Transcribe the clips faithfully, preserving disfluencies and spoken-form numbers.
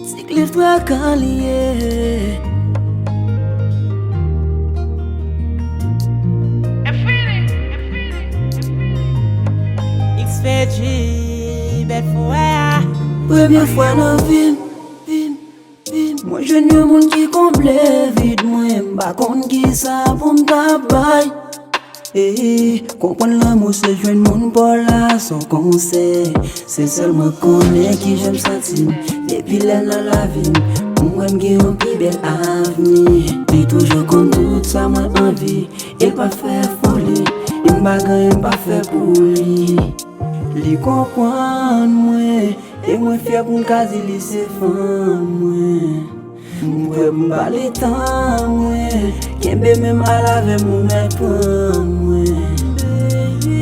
Ti Cliff traka li ye. X F G, bèt fwè a. Premye fwa nan vi m, vi m, vi m, mwen jwenn yon moun ki konble vid mwen, m pa konn kisa pou m ta bay. Ey, konprann lanmou se jwenn moun pa w la, se yon konsèy. Se sèl mwen konnen kijan m santi m. Depi lè nan lavi m, m wè m gen yon pi bèl avni. Li toujou konn tout sa mwen anvi, e l pa fè foli. E m pa gen anyen m pa fè pou li. Li konprann mwen, e mwen fyè pou m ka di li se fanm mwen. M kwè m ba li tan mwen, kenbe men m al avè m ou mèt pran mwen.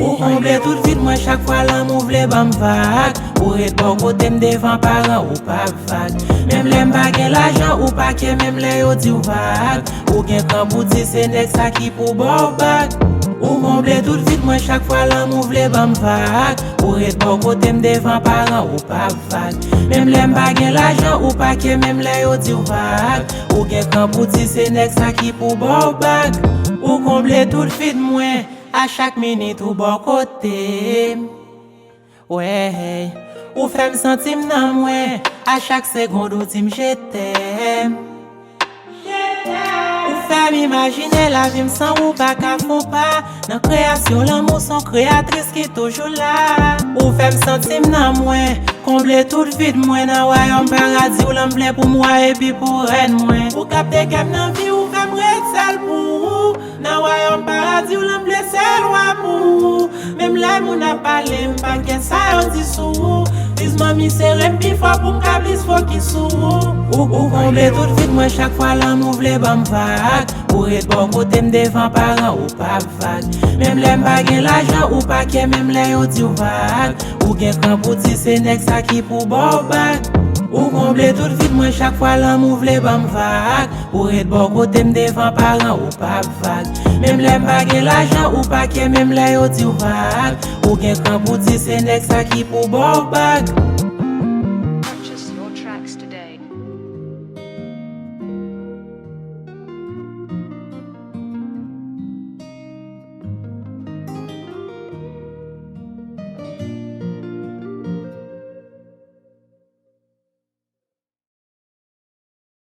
Ou konble tout vid mwen chak fwa lanmou vle ban m vag. Ou ret bò kote m devan paran ou pa vag. Menm lè m pa gen lajan ou pa kè, menm lè yo di w vag. Ou gen kran pou di se nèg sa ki pou ba w bag. Ou konble tout vid mwen chak fwa lanmou vle ban m vag. Ou ret bò kote m devan paran ou pa vag. Menm lè m pa gen lajan ou pa kè, menm lè yo di w vag. Ou gen kran pou di se nèg sa ki pou ba w bag. Ou konble tout vid mwen a chak minit ou bò kote m. Wey, ou fè m santi m nan mwen a chak segonn ou di m je t'aime. Ou fè m imajine lavi m san ou pa ka fon pa. Nan kreyasyon lanmou se yon kreyatris ki toujou la. Ou fè m santi m nan mwen, konble tout vid mwen nan wayòm paradi w lan m vle pou m wa epi pou rèn mwen. Ou kapte kè m nan vi ou fè m ret sèl pou ou. Nan wayòm paradi w lan m vle sèl wa pou ou. Menm lè moun ap pale m pa kè sa yo di sou ou. Plis manmi sere m pi fò pou m ka plis fokis sou ou. Ou, ou konble tout vid mwen chak fwa lanmou vle ban m vag. Ou ret bò kote m devan paran ou pa vag. Menm lè m pa gen lajan ou pa kè, menm lè yo di w vag. Ou gen kran pou di se nèg sa ki pou ba w bag. Ou konble tout vid mwen chak fwa lanmou vle ban m vag. Ou ret bò kote m devan paran ou pa vag. Menm lè m pa gen lajan ou pa kè, menm lè yo di w vag. Ou gen kran pou di se nèg sa ki pou ba w bag.